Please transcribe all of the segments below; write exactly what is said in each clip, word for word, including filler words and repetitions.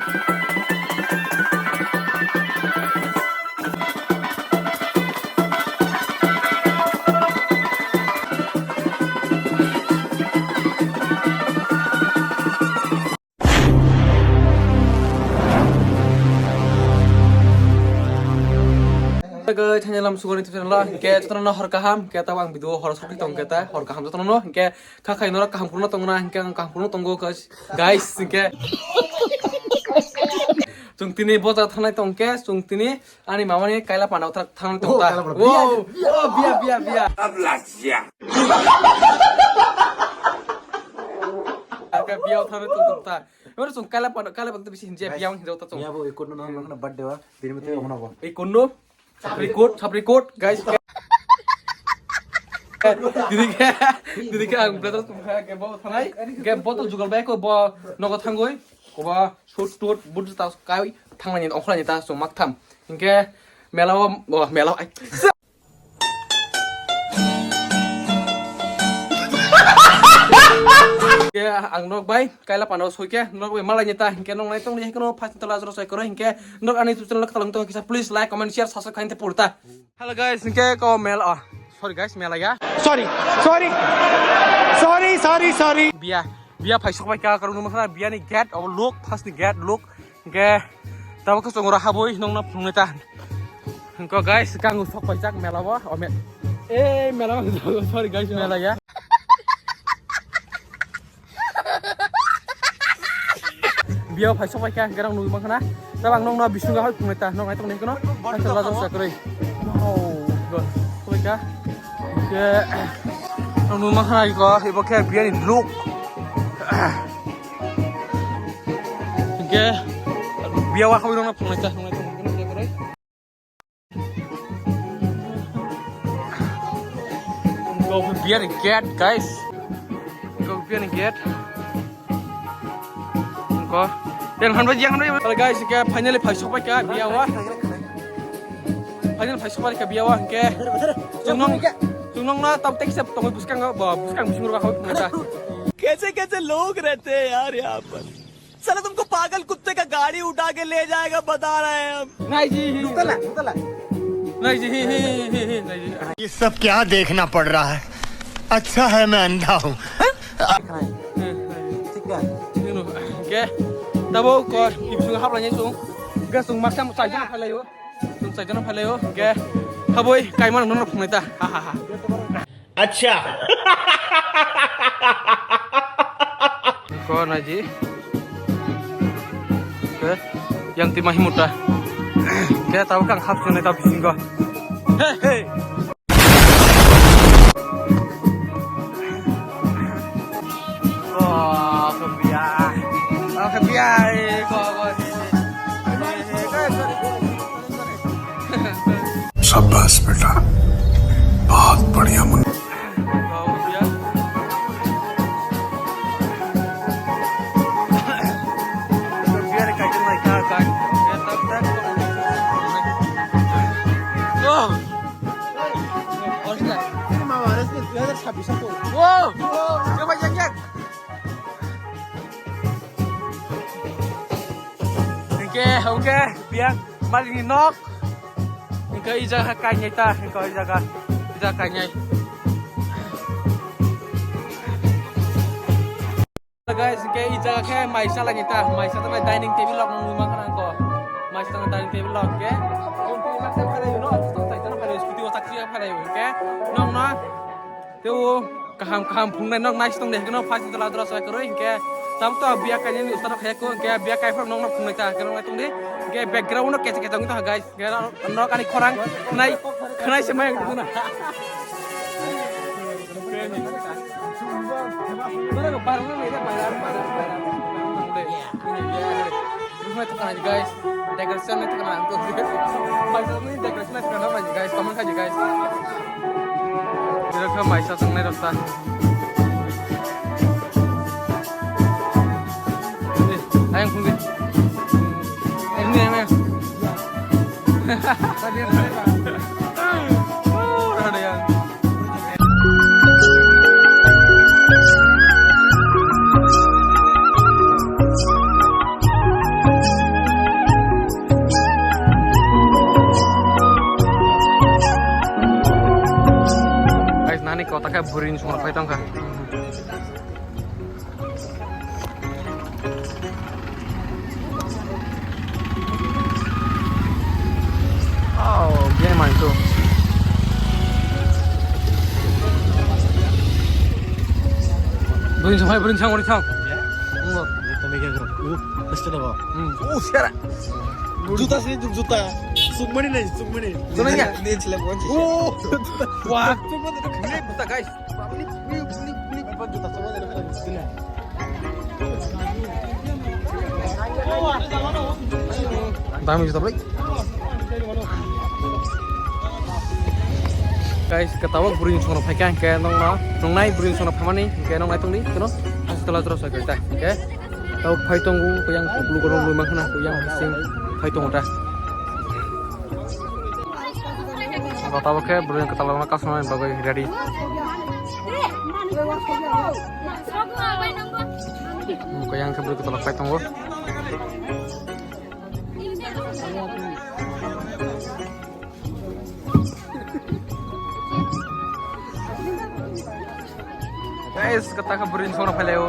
Guys, thani lam sugani tu channel, hingke jotono hor kaham, hingke tabo ang video hor sokri tong keta, hor kaham jotono, hingke kha khai norok kaham kuno tongna, hingke ang kaham kuno tongo, guys, guys, hingke chwng tini boja thangnai tongke, chwng tini ani mamani kaila panda uthrak thangnai tongta. Oh, kaila panda. Wow. Biya, biya, biya, biya. Hingke biya thangnai tong tongta. Oro chwng kaila panda, kaila panda bisi hinjia, biya hinjia ta chwng. Biya bo ikut no, no, no, birthday wa, bini mate omo no bo. Ikut no? Sapri coat, sapri coat, guys. Dini khe, dini khe ang brother tong kha, khe bo thanai, khe bo to jugal bai ko bo nogo thangoi, ko ba shoot toot, but ta kai, thanglani, ongkhlani ta, so mak tham. Hingke mela o, oh, mela o, ai. Khe ang nok bai, kaila pano soi khe, nok bai malai ni ta, hingke nok nai tong ni, hingke no first tola jora soi koro, hingke nok ani YouTube channel kalang tong kisa, please like, comment, share, subscribe khainte purta. Hello guys, hingke ko mel, ah, sorry guys, mela ya. Sorry, sorry, sorry, sorry, sorry. Biya, biya phai sok bai ka, karung numa khana biya ni gate, o look, first ni gate, look. Hingke, tabo khe chwng oro habwi nongno phunuknai ta. Hingke guys, kang sok paijak mela o, o me-, eh, mela o, sorry guys, mela ya. Biya phai sok pai kha, hingke nang nugwi mankha na. Tabang nongno bisingo hai phunuknai ta, nong ai tongni hingke no. Hai tongla jok sakroi. Oh, god. Sok pai kha. Hingke, nong nugwi mankha na iko, ibo khe biya ni look. Hingke biya wa khawi rokno phunuknai ta, phunuknai ta, phunuknai ta, phunuknai ta. Go biya ni gate, guys. Go biya ni gate. Go. Yang hanbai, yang hanbai. Guys, hingke finally phai sok pai kha biya wa. Final phai sopari kha biya wa hingke. Chwng nong, chwng nong na tam tek sep tongwi bwskango, bo bwskang bising rok hao phunuknai ta. कैसे कैसे लोग रहते हैं यार यहाँ पर। साला तुमको पागल कुत्ते का गाड़ी उठा के ले जाएगा बता रहे हैं हम। Nai ji hi. Dutala, dutala. Nai ji hi hi hi hi, nai ji. ये सब क्या देखना पड़ रहा है? अच्छा है मैं अंधा हूँ। Thik kha. Hingke tabo kor, ibsung haplai ni sung. Hingke sung maksa chai jana phalai o. Chwng chai jana phalai o, hingke haboi kaimano nono phunuknai ta. Ha, ha, ha. Acha. Ko naji. Ke, yang tima himuta. Ke tabo kang hap sunai ta bisingo. He, he. Oh, kebiah. Oh, kebiah. Eh, kok, kok, sini. शाबाश बेटा, बहुत बढ़िया Munna. Wow! Wow! Coba, Jack, Jack. Hingke, hingke, biang, maling ni nok. Hingke, ija kainai ta, hingke, ija ka, ija kainai. Guys, hingke, ija khe, maisa lagi ta, maisa ta dining table lok nung lima kana ko. Maisa ta dining table lok, hingke. Scooty o taksi ya, hingke. Nok na. Teo kaham kaham phungnai nok nice tong de, hwnkhe no first tola dora sa kwrwi, hwnkhe tam to biya kainwi ni start khaiko, hwnkhe biya kai phano nokno phungnai ta, hwnkhe noknai tong de, hwnkhe background no kecha kecha wngwi tong guys, hwnkhe nok ani khorang khnai khnai se mai wngwi tong na. Ruknai tukana guys, decoration nai tukana ang tuh. Maisa ni decoration nai tukana mai guys, comment khai guys. Biro kha maisa sangnai rasta. Ayang phungdi. Ini ayang. Ada yang. Jumai bring sang, bring sang. Tommy ke kro. Uh, best da ba. Hmm. Oh, siara. Juta sini, juta. Sukmani nahi, sukmani. Juta nahi ya? Dia celak kunci. Oh. Wah. Sukmani. Ini buta, guys. Ini, ini, ini, ini bukan juta, sukmani. Dami juta balik. Guys, ketawa bring sono phaika hingke nongno, nongnai bring sono phamani hingke nongnai tongdi, kono hospital o jora sai kaita hingke. Tau phai tongo, kuyang bulu kono luma khana, kuyang sing phai tongo ta. Tabo khe bring ketawa kasma bagwi ready. Kuyang khe bring ketawa phai tongo. Guys, kata ka bring sora phaleo.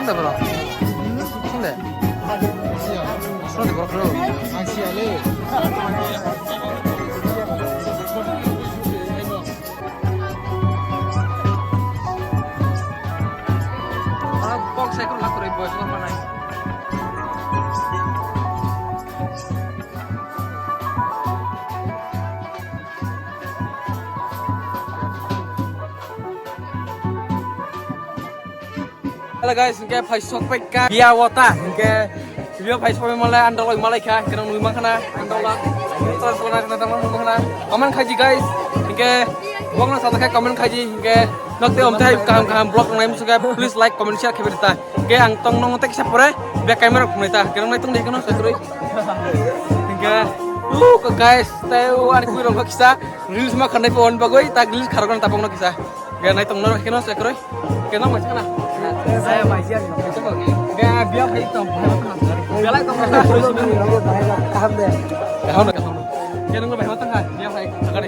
Sunda bro. Sunda. Sunda bro. Box ekor lak kwrwi boys manai. Hello guys, hingke phai sok pai ka biya wata, hingke biya phai sok pai malai andaloi malai kha, hingke nang nui mankha na andaloi. Terus selana kena tangma nui mankha na. Comment khaji guys, hingke bokna sata khe comment khaji, hingke nok te om thai kaham kaham vlog nai musuka, please like, comment, share khe berita. Hingke ang tong nong tek sa pore be camera phunai ta, hingke nang nai tong de hingke no sekroi. Hingke u guys, tei u ani kui rong kisa reels ma khanai po on bagoi ta reels kharok na tapong no kisa. Hingke nai tong no hingke no sekroi. Kena mai kana. Saya mai siang. Ga biya phai tong. Belai tong. Kaham de. Kaham de, kaham de. Kena ngai bai tong ka biya phai.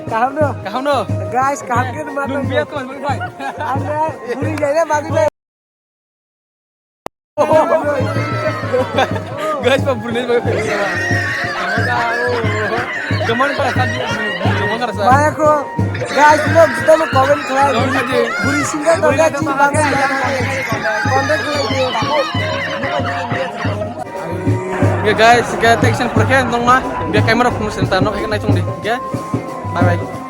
Kaham de. Kaham de. Guys, kaham ke ma. Nung biya ko mai phai. Anda buri jai na bagi bai. Guys, pa buri nai bai phai. Kemana para tadi? Kemana rasa? Bayako. Guys, lo kita lo comment khlai. Buri singa to ga chini bagwi. Contact khlai di. Oke guys, ke text and pore nongma be camera phone center no ke nai tong di. Oke. Bye bye.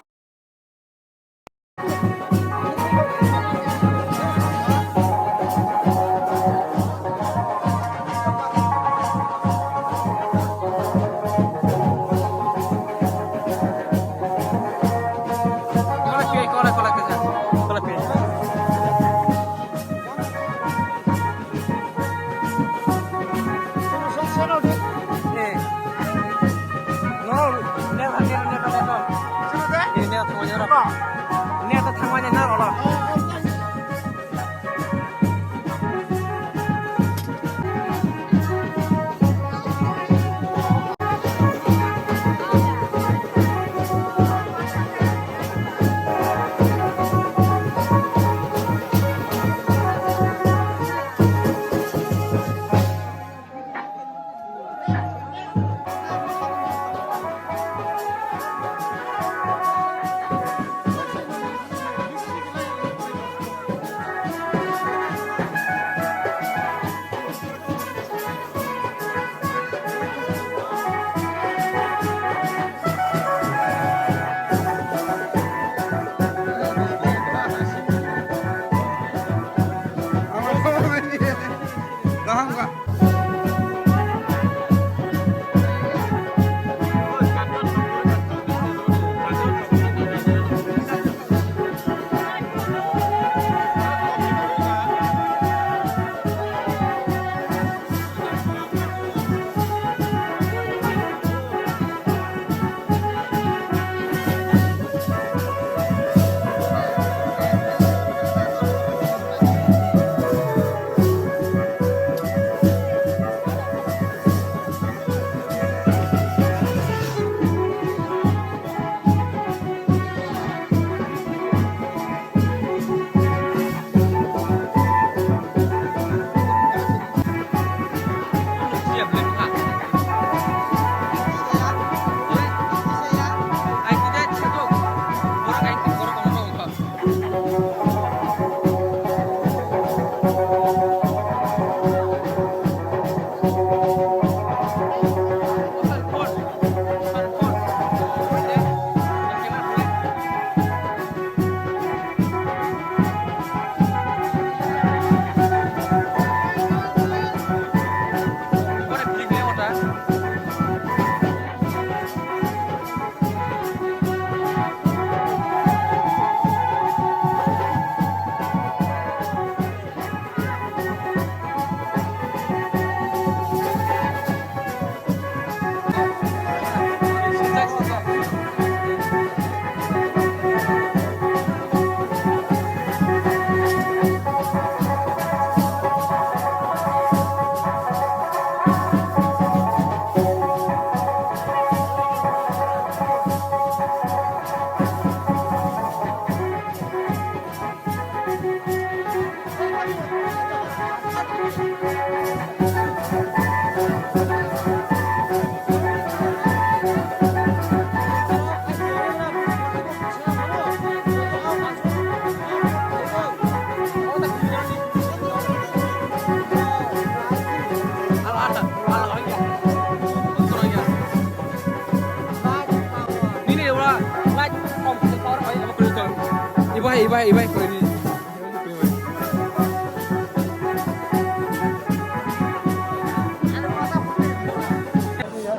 Ibai, ibai, koi ni.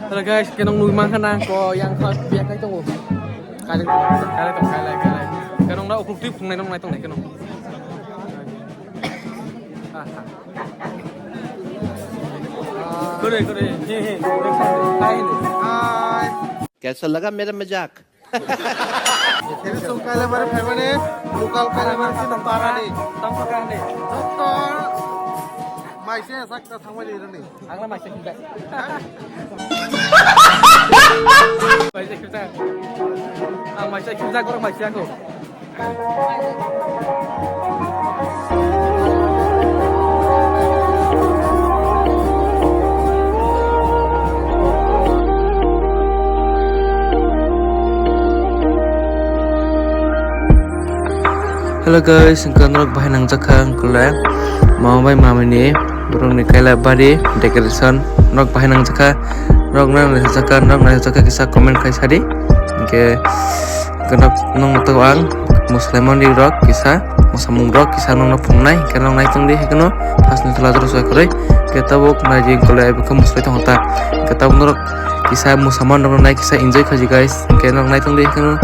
Hello guys, kenong nui mangkha na ko yang kha biya kai tongo. Kale, kale tong, kale, kale. Kenong na ukruk twi phungnai nong nai tong nai kenong. Kore, kore. Hi. Hi. कैसा लगा मेरा मजाक? Ini sungkai lebar family, lokal kai lebar si nang parani. Tang parani. Doktor. Maise sakta thangmani rani. Ang na maise kita. Maise kita. Ang maise kita, korang maise aku. Hello guys, hwnkhe norok bahai nangjakha hwnkhe le mama bai mamani borokni kaila bari decoration norok bahai nangjakha, norok nang naijakha, norok naijakha kisa comment khai sadi. Hwnkhe Ganap nung nukgo ang, Muslim rok kisa, musamung rok kisa nung no phungnai, hwnkhe nung nai tongdi, hwnkhe no, first ni tola jora soi kwrwi, hwnkhe tabuk nai jing kole, abo khe muslai tongo ta, hwnkhe tabuk norok kisa musamung rok nai kisa enjoy khaji guys, hwnkhe nung nai tongdi, hwnkhe no.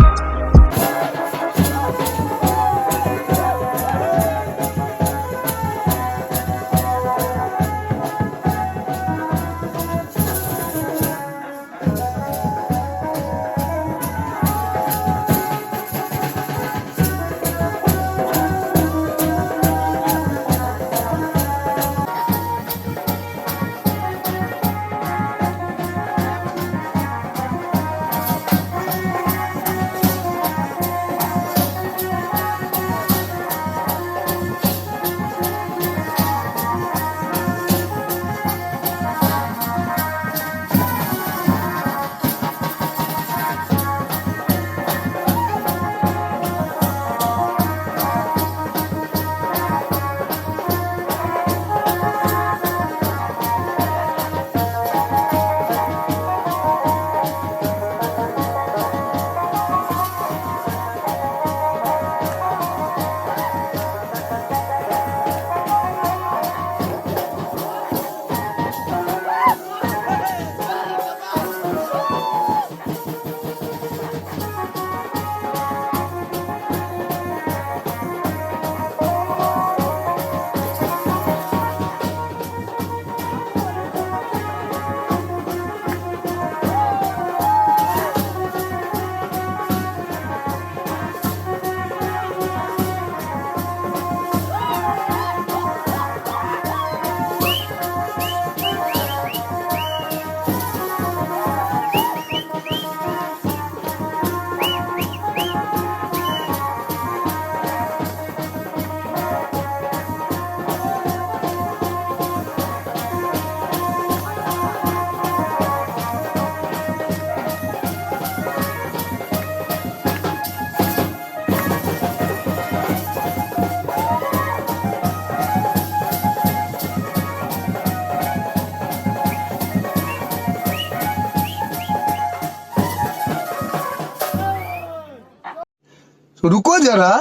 रुको जरा,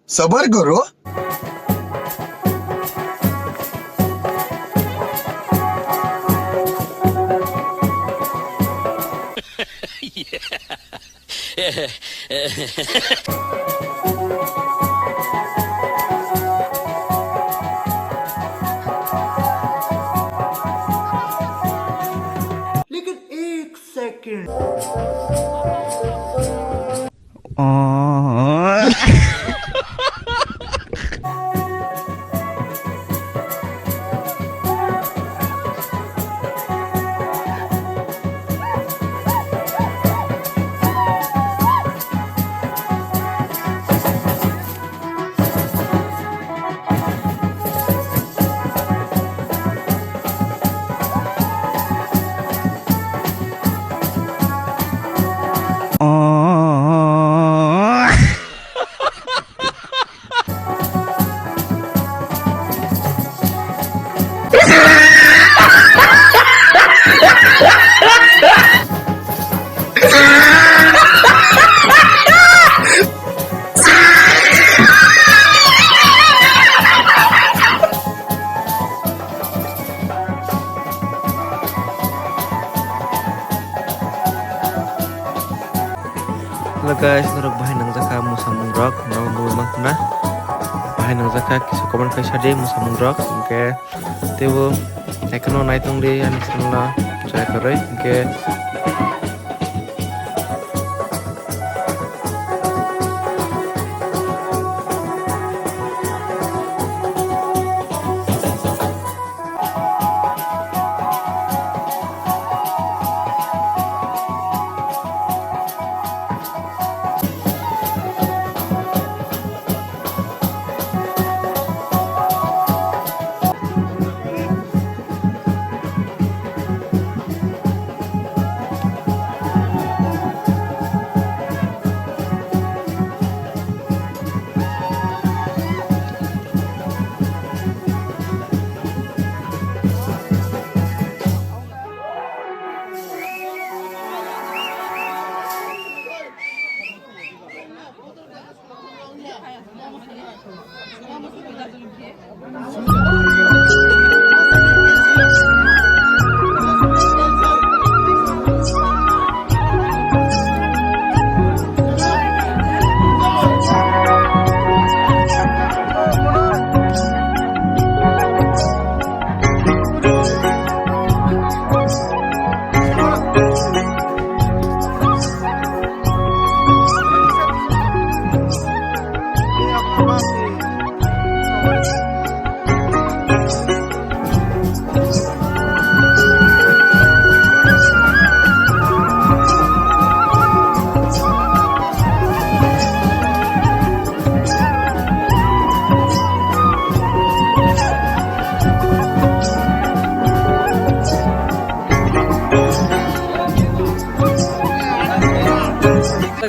सबर करो। लेकिन एक second. Guys, norok bahai nangjakha musamung rok, norok nugwi mankha na? Bahai nangjakha kisa comment khai sadi musamung rok, hinkhe teibo ekheno naitongdi ani channel o joya kwrwi, hinkhe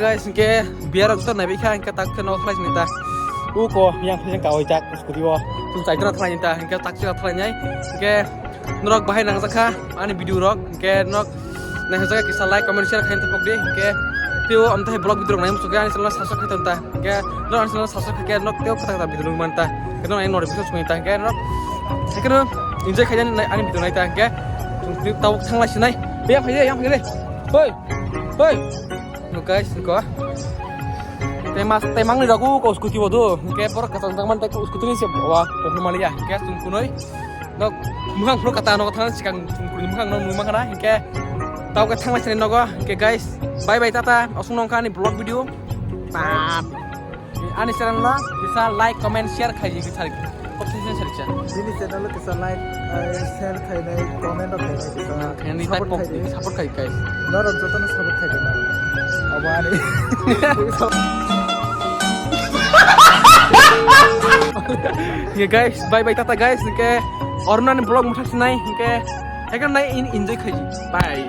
Guys, hinkhe biyarok to naibai kha, hinkhe tak khe no thalai sini ta. U ko yang yang kawai jak scooty o. Tum chai tana thalai ta, hinkhe tak chira thalai nai. Hinkhe norok bahai nangjakha ani video rok, hinkhe norok naisajak kisa like, comment, share khaina thapok di. Hinkhe teo amtahai vlog video rok nai muchukya ani channel subscribe khai ta. Hinkhe norok ani channel subscribe khai khe norok teo kota kota video nugwi manta. Hinkhe norok ani notification sungwi ta. Hinkhe norok, hinkhe norok enjoy khai ani video nai ta. Hinkhe tabuk thanglai sinai. Yang phai de, yang phai de. Hoi, hoi. No guys, niko. Tei mas, tei mangni rok u ko scooty bo do. Hinkhe borok kwchang tang man tei scooty ni se wa ko maliya. Hinkhe chwng kunui. No muhang phuru kata no thang sikang chwng kunui muhang no numa kana. Hinkhe tao ke thangla sini nogo. Hinkhe guys, bye bye tata. Osung nongka ni vlog video. Bye. Ani channel no kisa like, comment, share khai di kisa. Kok sini sini sini. Bini channel o kisa like, eh, share khainai, comment rok khainai kisa. Khainai support tei khai di. Support khai khai. Norok jotono support khai di na. Abo ani. Ye guys, bye bye tata guys, hinkhe ornani vlog muthak sinai, hinkhe haikhe nai in enjoy khai di. Bye.